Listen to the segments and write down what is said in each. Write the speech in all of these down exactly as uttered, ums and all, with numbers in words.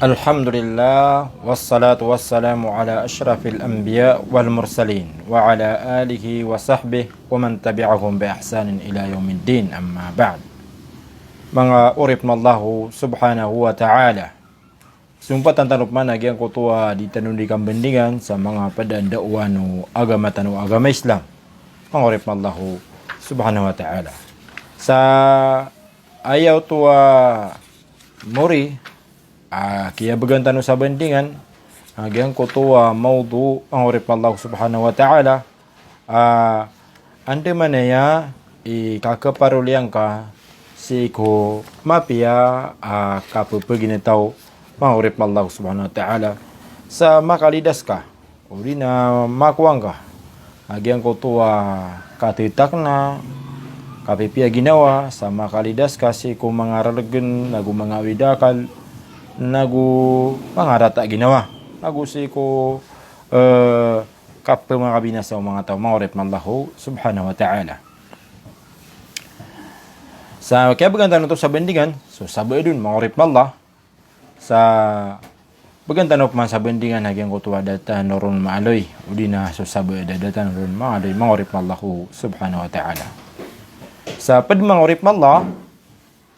Alhamdulillah, wassalatu wassalamu ala ashrafil anbiya wal mursalin, wa ala alihi wa sahbihi wa man tabi'ahum bi ihsanin ila yawmiddin, amma ba'd. Manga oripn o Allah subhanahu wa ta'ala. Sumpatan tano pman a giyangkoto a di tano di kambandingan sa manga pd a dakwaan o agama tano a agama Islam. Manga oripn o Allah subhanahu wa ta'ala. Sa aya oto a mori a kiyabgan tano sa bandingan a giyangkoto a mawdu, manga oripn o Allah subhanahu wa ta'ala, a andamanaya i kakaparoliyan ka sii ko mapiya a kapphagintaw, manga oripn o Allah subhanahu wa ta'ala, sa makalidas ka odi na makowa ngka a giyangkoto a katitakna, kapipiya ginawa, sa makalidas ka sii ko manga rargn, nago manga awid a akal, nago manga rata a ginawa, nago sii ko, eh, kapphamakabinasa o manga taw, manga oripn o Allah subhanahu wa ta'ala. Sa kiyabgan tano oto sa bandingan, so sabaad on, manga oripn o Allah, sa bgan tano pman sa bandingan a giyangkoto a da tano ron maaloy, odi na so sabaad a da tano ron maaloy, manga oripn o Allah subhanahu wa ta'ala. Sa pd, manga oripn o Allah,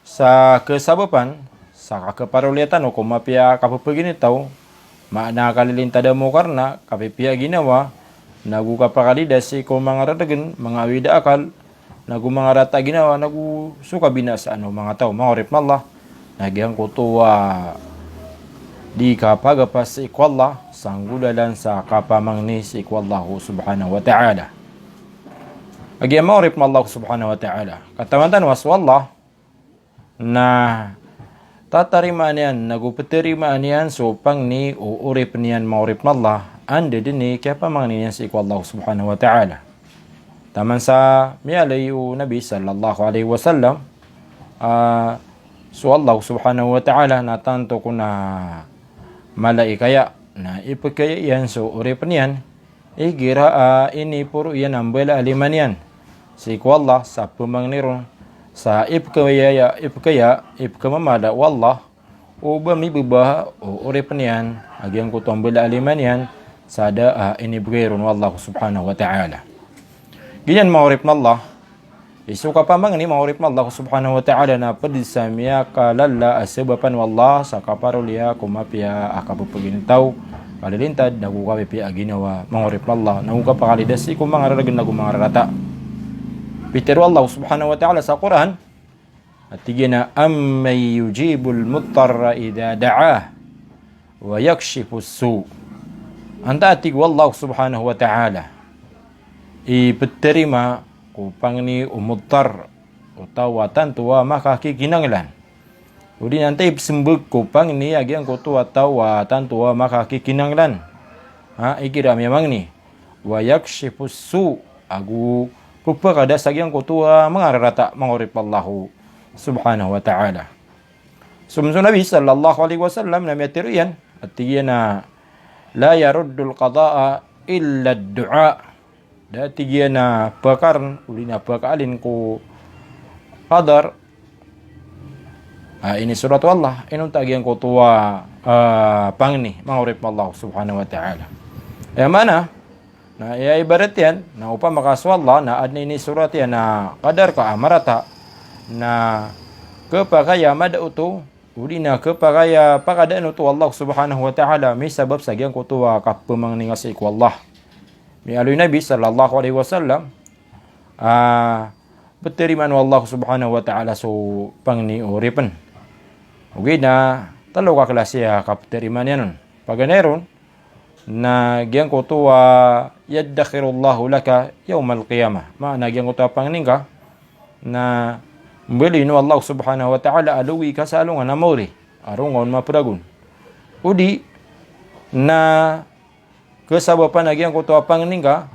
sa kasabapan sa kakaparoliya tano ko mapiya a kapphagintaw, maana kalilintad a mo karna kapipiya ginawa, nago kapakalidas sii ko manga rargn, manga awid a akal, nago manga rata a ginawa, nago so kabinasaan o manga taw, manga oripn o Allah, na giyangkoto a di kapagapas sii ko Allah, sa nggolalan sa kapamangni sii ko Allah subhanahu wa ta'ala. Lagid a, manga oripn o Allah subhanahu wa ta'ala, katawan tano a so Allah na tatarimaan iyan, nago ptarimaan iyan so pangni o oripn iyan, manga oripn o Allah, anda dn i kiyapamangni niyan sii ko Allah subhanahu wa ta'ala. Taman sa miyaaloy o Nabi sallallahu alaihi wasallam, ah, so Allah subhanahu wa ta'ala na tanto kon a malaikaya na ipkaya iyan so oripn iyan, igira a iniporo iyan a mbala a lima niyan sii ko Allah sa pmangni ron, sa ipkaya, ipkaya, ipkamamala o Allah o ba mibaba o oripn iyan a giyangkoto a mbala a lima niyan sa da a inibgay ron o Allah subhanahu wa ta'ala. Giyanan, manga oripn o Allah, i so kapamangni, manga oripn o Allah subhanahu wa ta'ala, na pd sa miyakalala a sabapan o Allah sa kaparoliya ko mapiya a kapphagintaw, kalilintad, nago kapipiya a ginawa, manga oripn o Allah, nago kapakalidas sii ko manga rargn nago manga rarata. Pitharo o Allah subhanahu wa ta'ala sa Qur'an, a tig iyan a, "Amman yujibul mudtarra idha da'ah wa yakshifus su'." Antaa, a tig o Allah subhanahu wa ta'ala, i ptarima ko pangni o mudtar, o taw a tanto a makakikinanglan. Odi na antaa i psmbag ko pangni a giyangkoto a taw a tanto a makakikinanglan, ha, igira a miyamangni. Wa yakshifus su', ago pphakada sa giyangkoto a manga rarata, manga oripn o Allah subhanahu wa ta'ala. So, so Nabi sallallahu alaihi wasallam na miyatharo iyan, a tig iyan a, "La yaruddul qada'a illa ad-du'a." Da, tig iyan, a pkarn, odi na pkaalin ko qadar a inisorat o Allah, inonta a giyangkoto a, ah, pangni, manga oripn o Allah subhanahu wa ta'ala. Aya maana, na aya ibarat iyan, na opama ka so Allah na adn a inisorat iyan a qadar ka a marata, na khapakay a mada oto, odi na khapakay a pakadaan oto o Allah subhanahu wa ta'ala, misabap sa giyangkoto a kapmangni nga sii ko Allah. Miyaaloy o Nabi sallallahu alaihi wasallam, ah, ptarimaan o Allah subhanahu wa ta'ala so pangni o oripn. Ogaid na tlo ka klasi a kaptarimaan iyan on. Paganay ron, na giyangkoto a yaddakhirullahu laka yawmal qiyamah. Maana giyangkoto a pangni nga na mbaloyin o Allah subhanahu wa ta'ala a logi ka sa alongan a maori, a ronga on mapragon. Odi na kasabapan a giyangkoto a pangni nga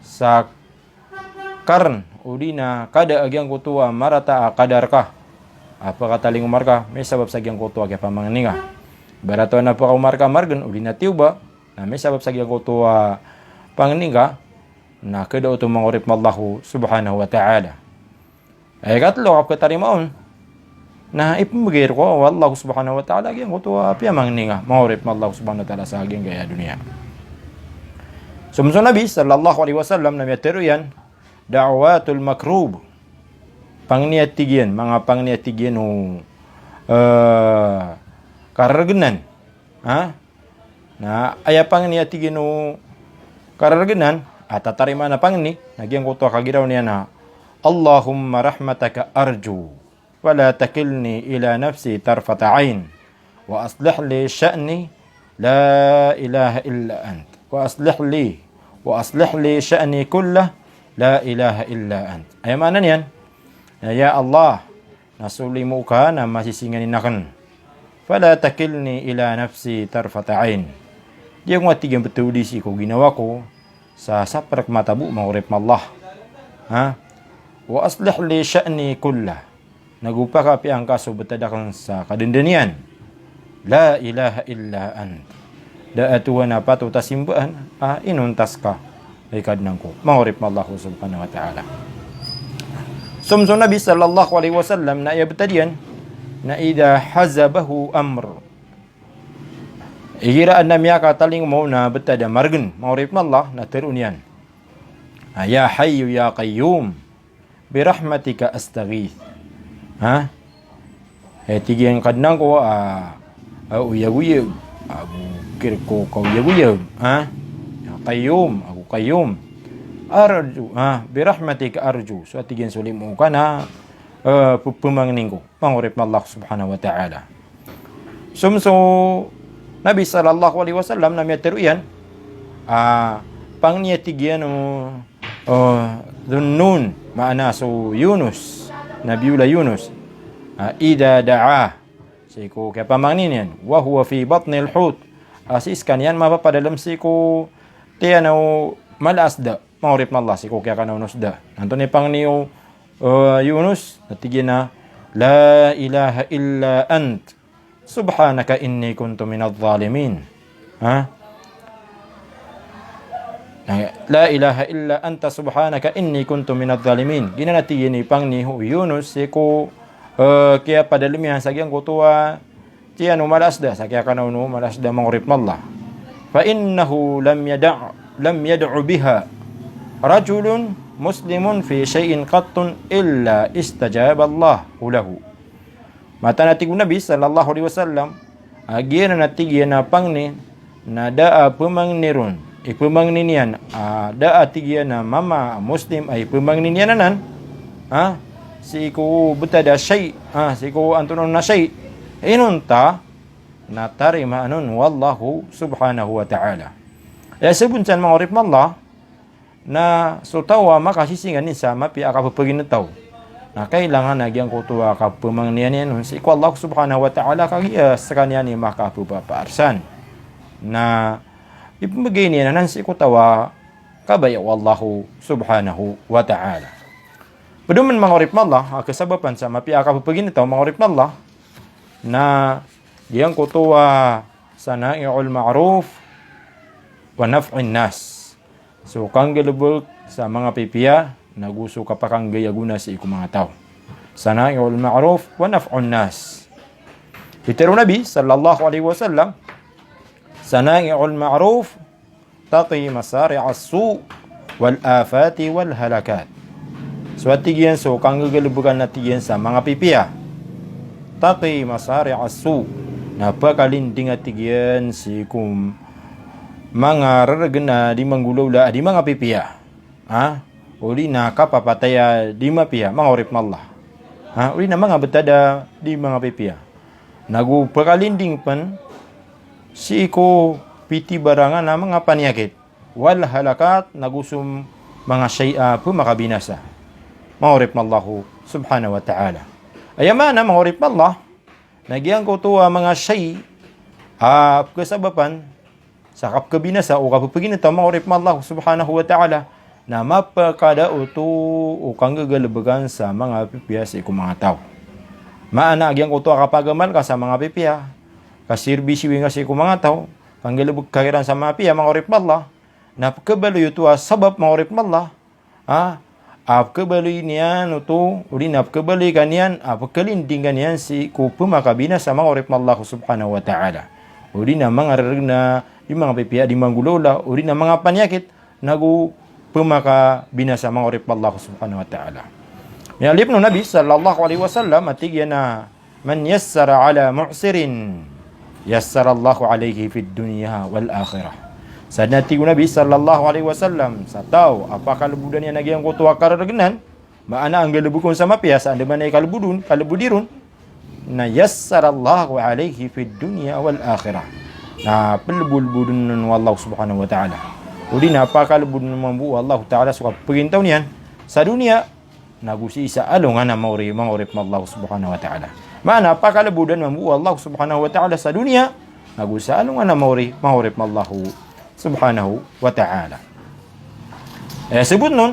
sa karn, odi na kada a giyangkoto a marata a qadar ka a pkatalingoma rka, misabap sa giyangkoto a kiyapamangni nga. Ibarat o na pkaoma rka margn, odi na tiyoba, na misabap sa giyangkoto a pangni nga, na kada oto, manga oripn o Allah subhanahu wa ta'ala. Aya ikatlo a kaptarimaa on, na ipmbgay rka o Allah subhanahu wa ta'ala giyangkoto a piyamangni nga, manga oripn o Allah subhanahu wa ta'ala, sa giyangkaya doniya. So masa o Nabi sallallahu alaihi wasallam na miyatharo iyan, da'watul makrub. Pangni a tig iyan, manga pangni a tig iyan o, eh, karargnan. Ha? Na aya pangni a tig iyan o karargnan, a tatarimaan a pangni, na giyangkoto a kagiraw niyan na, Allahumma rahmataka arju, fala takilni ila nafsi tarfata ain, wa aslih li sha'ni la ilaha illa ant, wa aslih li, wa aslih li sha'ni kullah, la ilaha illa ant. Aya maana niyan, na ya Allah, na so limo ka na masisinganin akn. Fala takilni ila nafsi tarfata ain. Di ako, a tig iyan, ptawdi sii ko ginawa ko sa saprk mata bo, manga oripn o Allah. Ha? Wa aslih li sha'ni kullah. Nago pakapiya angka so btad akn sa kadndn iyan. La ilaha illa ant. Da a Tuhan a patot a simbaan a inonta ska, hay Kadnan ko, manga oripn o Allah subhanahu wa ta'ala. So masa o Nabi sallallahu alaihi wasallam na aya btad iyan na idha hazabahu amr. Igira adn a miyakatalingoma on a btad a margn, manga oripn o Allah, na tharoon iyan a, ya hayyu ya qayyum, birahmatika astaghith. Ha? Eh, tig iyan, Kadnan ko, ah, ah, oyagoyag, ago kirk ko kaoyagoyag, ha? Ya Qayyum, ago Qayyum. Arju, ha, birahmatika arju. So, a tig iyan, so limo ka na, eh, p-, pmangnin ko, manga oripn o Allah subhanahu wa ta'ala. So masa o Nabi sallallahu alaihi wasallam na miyatharo iyan, ah, pangni a tig iyan o, o Dhunnun, maana so Yunus, Nabiyullah Yunus. Ah, idha da'a, sii ko kiyapamangni niyan, wa huwa fi batnil hut, ah, sii skaniyan mapapadalm sii ko tiyan o mala a sda, manga oripn o Allah, sii ko kiyakanaw o sda. Antonaa i pangni o, eh, Yunus, na tig iyan a, la ilaha illa ant, subhanaka inni kuntu minadh dhalimin. Ha? Na, la ilaha illa anta subhanaka inni kuntu minadh dhalimin. Giyanan a tig iyan i pangni o Yunus sii ko, eh, kiyapadalm iyan sa giyangkoto a tiyan o mala a sda, sa kiyakanaw o mala a sda, manga oripn o Allah. Fa innahu lam yada', lam yad'u biha rajulun muslimun fi shay'in qattun illa istajaba Allahu lahu. Mataan a tig o Nabi sallallahu alaihi wasallam, a giyanan a tig iyan a pangni na da a pmangni ron, ipmangni niyan, a da a tig iyan a mama a Muslim a ipmangni niyan anan, ha, sii ko btad a shay', ha, sii ko antonaa on a shay', inonta, na tarimaan on o Allah subhanahu wa ta'ala. Aya sabap san, manga oripn o Allah, na so taw a makasisinganin sa mapiya a kapphaginetaw, na kailangan a giyangkoto a kapmangnin iyan on sii ko Allah subhanahu wa ta'ala, kagiya skaniyan i makapphapaarsan. Na ipmbgay niyan anan sii ko taw a kabaya o Allah subhanahu wa ta'ala. Pd oman, manga oripn o Allah, a kasabapan sa mapiya a kapphaginetaw, manga oripn o Allah, na giyangkoto a sana'i'ul ma'ruf wa naf'un nas. So kanggalbk sa manga pipiya, nago so kapakanggay a gona sii ko manga taw. Sana'i'ul ma'ruf wa naf'un nas. Pitharo o Nabi sallallahu alaihi wasallam, sana'i'ul ma'ruf taqi masari'as su' wal afati wal halakat. So, a tig iyan, so kanggalbkan, a tig iyan, sa manga pipiya, taqi masari'as su', na pkalinding, a tig iyan, sii ko manga rargn a di manggolawla a di manga pipiya. Ha? Odi na kapapatay a di mapiya, manga oripn o Allah. Ha? Odi na manga btad a di manga pipiya. Nago pkalinding pn sii ko pitibarangan a manga paniyakit. Wal halakat, nago so manga shay' a pmakabinasa, manga oripn o Allah subhanahu wa ta'ala. Aya maana, manga oripn o Allah, na giyangkoto a manga shay' a pkasabapan sa kapkabinasa o kapphaginetaw, manga oripn o Allah subhanahu wa ta'ala, na mapkada oto o kanggalbkan sa manga pipiya sii ko manga taw. Maana, giyangkoto a kapagamal ka sa manga pipiya, kasirbisiwi nga sii ko manga taw, kanggalbk ka kiran sa manga pipiya, manga oripn o Allah, na pkabaloy oto a sabap, manga oripn o Allah, ha, a pkhabaloy niyan oto, odi na pkhabaloy ka niyan, a pkhalinding ka niyan sii ko pmakabinasa manga oripn o Allah subhanahu wa ta'ala. Odi na manga rargn a, i manga pipiya a di manggolawla, odi na manga paniyakit, nago pmakabinasa manga oripn o Allah subhanahu wa ta'ala. Miyalip o Nabi sallallahu alaihi wasallam, a tig iyan a, "Man yassara ala mu'sirin, yassarallahu alaihi fid dunya wal akhirah." Sadn a tig o Nabi sallallahu alaihi wasallam, sa taw a pakalbodan iyan a giyangkoto a karargnan, maana a nggalbk on sa mapiya, sa andamanaya i kalbod on, kalbodi ron, na yassarallahu alaihi fid dunya wal akhirah. Na plbolboln on o Allah subhanahu wa ta'ala. Odi na pakalbodn mambo o Allah ta'ala so kapagintaw niyan sa doniya, nago sii sa alongan a maori, manga oripn o Allah subhanahu wa ta'ala. Maana, pakalbodan mambo o Allah subhanahu wa ta'ala sa doniya, nago sa alongan a maori, manga oripn o Allah subhanahu wa ta'ala. Eh, sabotn on,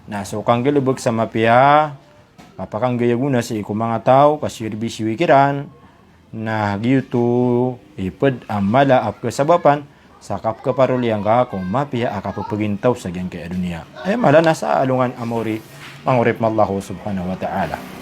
na so kanggalbk sa mapiya, kapakanggay a gona sii ko manga taw, kasirbisyoy kiran, na giyoto i pd a mala a pkhasabapan sa kapkhaparoli angka ko mapiya a kapphagintaw sa giyangkai a doniya. Aya mala na sa alongan a maori, manga oripn o Allah subhanahu wa ta'ala.